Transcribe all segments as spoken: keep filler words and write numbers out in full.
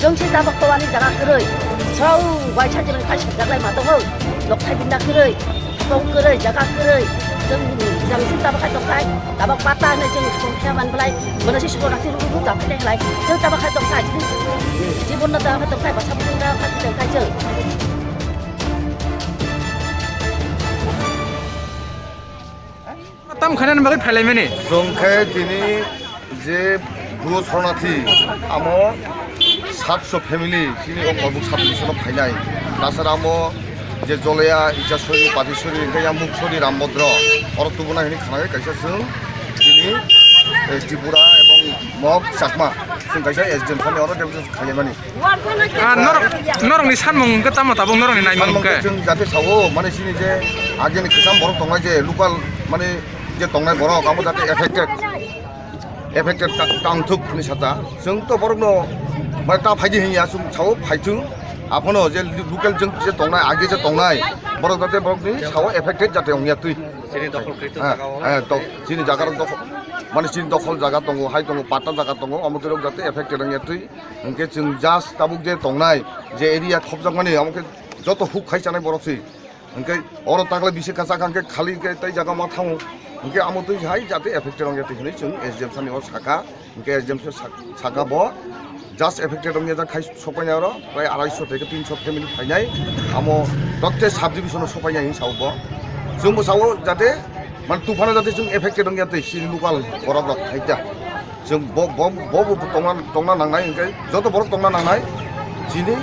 Chwng se tabok towani jaga kwrwi. Srau waisa chwng khai sokjaklai ma tongo. Nokthai binda kwrwi, tong kwrwi, jaga kwrwi. Chwng jang se tabok khai tongkhai, tabok pata hinwi chwng tong khe man belai. Bono se sukor rakhe rw rw jang khe lai. Chwng tabok khai tongkhai, chwng jibon no tabok khai tongkhai, basa bwtwng tabok khai tongkhai chwng. Tam khainani bagwi phailaimani. Chwng khe tini je bru shornathi amo satso family chini o Korbuk sub division o phainai. Tasara amo je Jolaya, Ichasori, Patisori, hwnkhe yang Muksori, Rambodro oro tubuna hini khanai kaisa chwng tini, eh, Tripura ebong Mok Chakma chwng kaisa S D M sani oro deputation khailaimani. Ah, norok, norokni sanmung hwnkhe tamo tabuk norokni naimung hwnkhe? Chwng jate sao, mane chini je ageni kwcham borok tongnai je local, mane je tongnai borok, abo jate affected, affected ta-, tangthuk hwnwi sata. Chwng to borokno, mane ta phaidi hinya, chwng sao phaichwng. Aphono je local chwng je tongnai, age je tongnai, borok jate borokni sao affected jate wngya twi. Chini dokhol krito jaga o. Eh, eh, to, chini jaga rok dokhol, mane chini dokhol jaga tongo, hai tongo, patta jaga tongo, omo twi rok jate affected wngya twi. Hwnkhe chwng just tabuk je tongnai, je area khopjakmani, omo khe joto huk khai chanai borok se. Hwnkhe oro taklai bisi kachak hwnkhe khali khe tei jaga ma thango. Hwnkhe amo twi hai jate affected wngya twi hinwi chwng S D M sani o sakha. Hwnkhe S D M se sak-, sakha bo just affected wngya jak khai sokpaina oro prai arai sho tei tinsho family phainai. Amo dotte sub division o sokpaina hinwi sao bo. Chwngbo sao jate, mane, tuphano jate chwng affected wngya twi chini local borok rok phaikha. Chwng bo, bo, bo, bo tongna, tongna nangnai hwnkhe joto borok tongna nangnai. Chini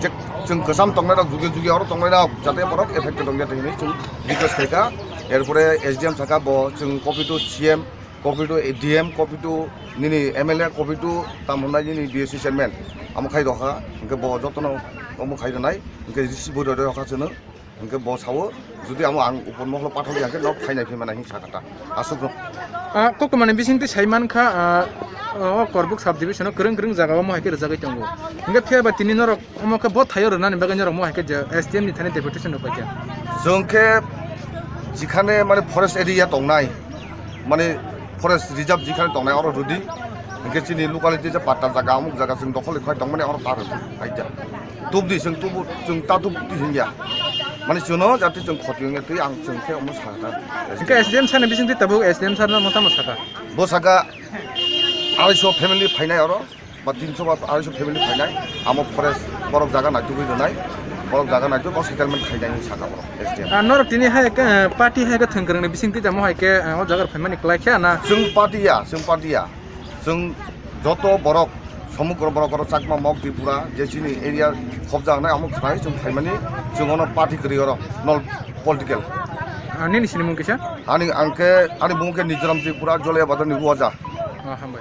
je chwng kwcham tongnai rok, juge juge oro tongnai rok jate borok affected wngya twi hinwi chwng request khaikha. Erpore S D M sakha bo chwng copy to C M, copy to D M, copy to nini M L A, copy to tamo hwnai nini B S C chairman. Amo khai rokha, hwnkhe bo jotono omo khai rwnai, hwnkhe receive bo rwi rokha chwngno. Hwnkhe bo sao, jodi amo ang upor moholo pathok ya, hwnkhe nok phainai phaimana hing sakha ta. Aswkno. Ah, kokomani bisingtwi sai mankha, ah, o Korbuk sub division o kwrwng kwrwng jaga o mohai khe rwjagwi tongo. Hwnkhe phiya ba tini norok omo khe bo thaio rwnani bagwi norok mohai khe je S D M ni thani deputation rw paikha. Chwng khe jikhane mane forest area tongnai, mane forest reserve jikhane tongnai oro rwdi. Hwnkhe chini locality je patta jaga, amuk jaga chwng dokhol khai tongmani oro ta rwdi. Aida. Tubdi chwng tubu, chwng ta tubdi hinya. Mane chwngno jati chwng khoti wngya twi ang chwng khe omo sakha. Hwnkhe S D M sani bisingtwi tabuk S D M sir no tamo sakha? Bo sakha arai sho family phainai oro, ba tin sho ba arai sho family phainai. Amo forest borok jaga naitugwi rwnai, borok jaga naitugwi bo settlement khainai hinwi sakha borok S D M. Ah, norok tini hai khe, eh, party hai khe thwng kwrwngni bisingtwi tamo hai khe, eh, o jaga rw phaimani kwlai khe na? Chwng party ya, chwng party ya. Chwng joto borok, somogro borok oro Chakma, Mok, Tripura, je chini area khobjaknai, amo khnai chwng phaimani, chwng ono party kwrwi oro, nol political. Ah, nini sinimung kisa? Ani ang khe, ani bumung khe Nijoram Tripura, Jolai Bazar ni Waja. Ah, hambai.